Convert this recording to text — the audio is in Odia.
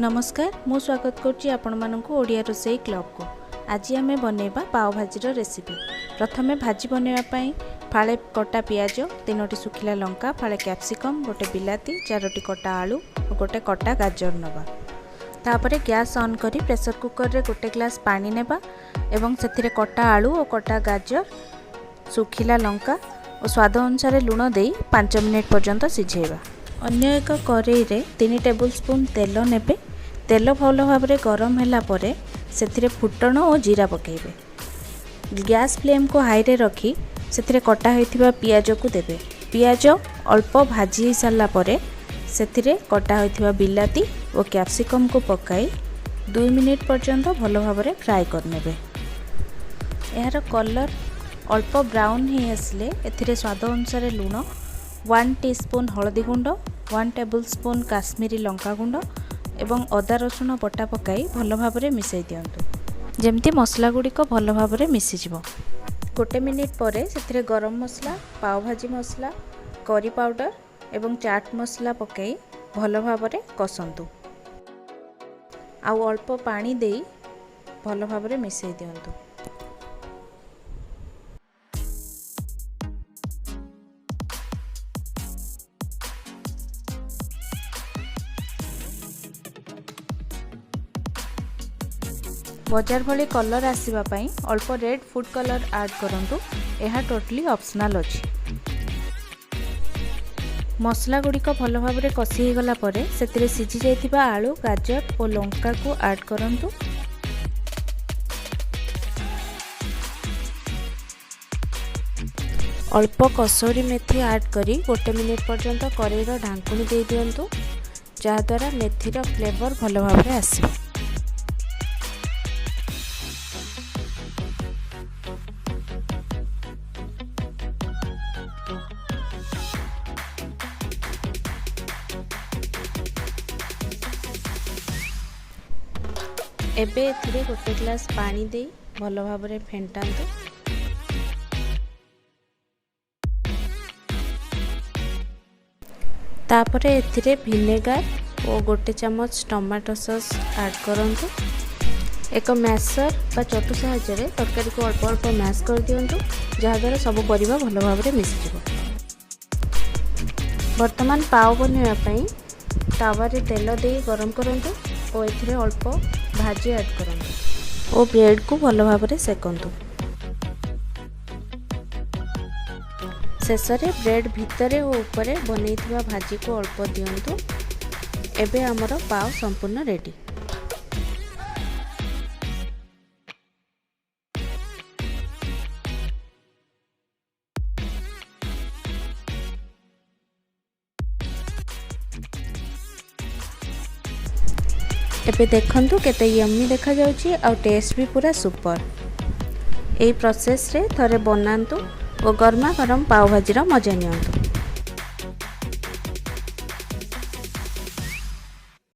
ନମସ୍କାର, ମୁଁ ସ୍ୱାଗତ କରୁଛି ଆପଣମାନଙ୍କୁ ଓଡ଼ିଆ ରୋଷେଇ କ୍ଲବକୁ। ଆଜି ଆମେ ବନେଇବା ପାଓ ଭାଜିର ରେସିପି। ପ୍ରଥମେ ଭାଜି ବନେଇବା ପାଇଁ ଫାଳେ କଟା ପିଆଜ, 3ଟି ଶୁଖିଲା ଲଙ୍କା, ଫାଳେ କ୍ୟାପ୍ସିକମ୍, ଗୋଟେ ବିଲାତି, 4ଟି କଟା ଆଳୁ ଓ ଗୋଟେ କଟା ଗାଜର ନେବା। ତାପରେ ଗ୍ୟାସ୍ ଅନ୍ କରି ପ୍ରେସର କୁକରରେ ଗୋଟେ ଗ୍ଲାସ୍ ପାଣି ନେବା ଏବଂ ସେଥିରେ କଟା ଆଳୁ ଓ କଟା ଗାଜର, ଶୁଖିଲା ଲଙ୍କା ଓ ସ୍ୱାଦ ଅନୁସାରେ ଲୁଣ ଦେଇ 5 ମିନିଟ୍ ପର୍ଯ୍ୟନ୍ତ ସିଝେଇବା। ଅନ୍ୟ ଏକ କରେଇରେ 3 ଟେବୁଲ୍ ସ୍ପୁନ୍ ତେଲ ନେବେ। ତେଲ ଭଲ ଭାବରେ ଗରମ ହେଲା ପରେ ସେଥିରେ ଫୁଟଣ ଓ ଜିରା ପକାଇବେ। ଗ୍ୟାସ୍ ଫ୍ଲେମ୍କୁ ହାଇରେ ରଖି ସେଥିରେ କଟା ହୋଇଥିବା ପିଆଜକୁ ଦେବେ। ପିଆଜ ଅଳ୍ପ ଭାଜି ହେଇସାରିଲା ପରେ ସେଥିରେ କଟା ହୋଇଥିବା ବିଲାତି ଓ କ୍ୟାପ୍ସିକମ୍କୁ ପକାଇ 2 ମିନିଟ୍ ପର୍ଯ୍ୟନ୍ତ ଭଲ ଭାବରେ ଫ୍ରାଏ କରିନେବେ। ଏହାର କଲର୍ ଅଳ୍ପ ବ୍ରାଉନ୍ ହେଇ ଆସିଲେ ଏଥିରେ ସ୍ୱାଦ ଅନୁସାରେ ଲୁଣ, 1 ଟିସ୍ପୁନ୍ ହଳଦୀ ଗୁଣ୍ଡ, 1 ଟେବୁଲ୍ ସ୍ପୁନ୍ କାଶ୍ମୀରୀ ଲଙ୍କା ଗୁଣ୍ଡ ଏବଂ ଅଦା ରସୁଣ ବଟା ପକାଇ ଭଲ ଭାବରେ ମିଶାଇ ଦିଅନ୍ତୁ, ଯେମିତି ମସଲା ଗୁଡ଼ିକ ଭଲ ଭାବରେ ମିଶିଯିବ। ଗୋଟେ ମିନିଟ୍ ପରେ ସେଥିରେ ଗରମ ମସଲା, ପାଓଭାଜି ମସଲା, କରି ପାଉଡ଼ର ଏବଂ ଚାଟ୍ ମସଲା ପକାଇ ଭଲ ଭାବରେ କଷନ୍ତୁ। ଆଉ ଅଳ୍ପ ପାଣି ଦେଇ ଭଲ ଭାବରେ ମିଶାଇ ଦିଅନ୍ତୁ। ବଜାର ଭଳି କଲର୍ ଆସିବା ପାଇଁ ଅଳ୍ପ ରେଡ଼୍ ଫୁଡ଼୍ କଲର୍ ଆଡ଼୍ କରନ୍ତୁ। ଏହା ଟୋଟାଲି ଅପସନାଲ୍ ଅଛି। ମସଲା ଗୁଡ଼ିକ ଭଲ ଭାବରେ କଷି ହେଇଗଲା ପରେ ସେଥିରେ ସିଝି ଯାଇଥିବା ଆଳୁ, ଗାଜର ଓ ଲଙ୍କାକୁ ଆଡ଼୍ କରନ୍ତୁ। ଅଳ୍ପ କସୌରୀ ମେଥି ଆଡ଼୍ କରି ଗୋଟେ ମିନିଟ୍ ପର୍ଯ୍ୟନ୍ତ କରେଇର ଢାଙ୍କୁଣୀ ଦେଇ ଦିଅନ୍ତୁ, ଯାହାଦ୍ୱାରା ମେଥିର ଫ୍ଲେଭର୍ ଭଲ ଭାବରେ ଆସିବ। ଏବେ ଏଥିରେ ଗୋଟେ ଗ୍ଲାସ୍ ପାଣି ଦେଇ ଭଲ ଭାବରେ ଫେଣ୍ଟାନ୍ତୁ। ତାପରେ ଏଥିରେ ଭିନେଗାର ଓ ଗୋଟେ ଚାମଚ ଟମାଟୋ ସସ୍ ଆଡ଼୍ କରନ୍ତୁ। ଏକ ମ୍ୟାସର୍ ବା ଚଟୁ ସାହାଯ୍ୟରେ ତରକାରୀକୁ ଅଳ୍ପ ଅଳ୍ପ ମ୍ୟାସ୍ କରିଦିଅନ୍ତୁ, ଯାହାଦ୍ୱାରା ସବୁ ପରିବା ଭଲ ଭାବରେ ମିଶିଯିବ। ବର୍ତ୍ତମାନ ପାଓ ବନେଇବା ପାଇଁ ତାୱାରେ ତେଲ ଦେଇ ଗରମ କରନ୍ତୁ ଓ ଏଥିରେ ଅଳ୍ପ ଭାଜି ଆଡ଼୍ କରନ୍ତୁ ଓ ବ୍ରେଡ଼କୁ ଭଲ ଭାବରେ ସେକନ୍ତୁ। ଶେଷରେ ବ୍ରେଡ଼ ଭିତରେ ଓ ଉପରେ ବନେଇଥିବା ଭାଜିକୁ ଅଳ୍ପ ଦିଅନ୍ତୁ। ଏବେ ଆମର ପାଓ ସମ୍ପୂର୍ଣ୍ଣ ରେଡ଼ି। ଏବେ ଦେଖନ୍ତୁ କେତେ ୟମ୍ମି ଦେଖାଯାଉଛି ଆଉ ଟେଷ୍ଟ ବି ପୁରା ସୁପର। ଏଇ ପ୍ରୋସେସ୍ରେ ଥରେ ବନାନ୍ତୁ ଓ ଗରମା ଗରମ ପାଓ ଭାଜିର ମଜା ନିଅନ୍ତୁ।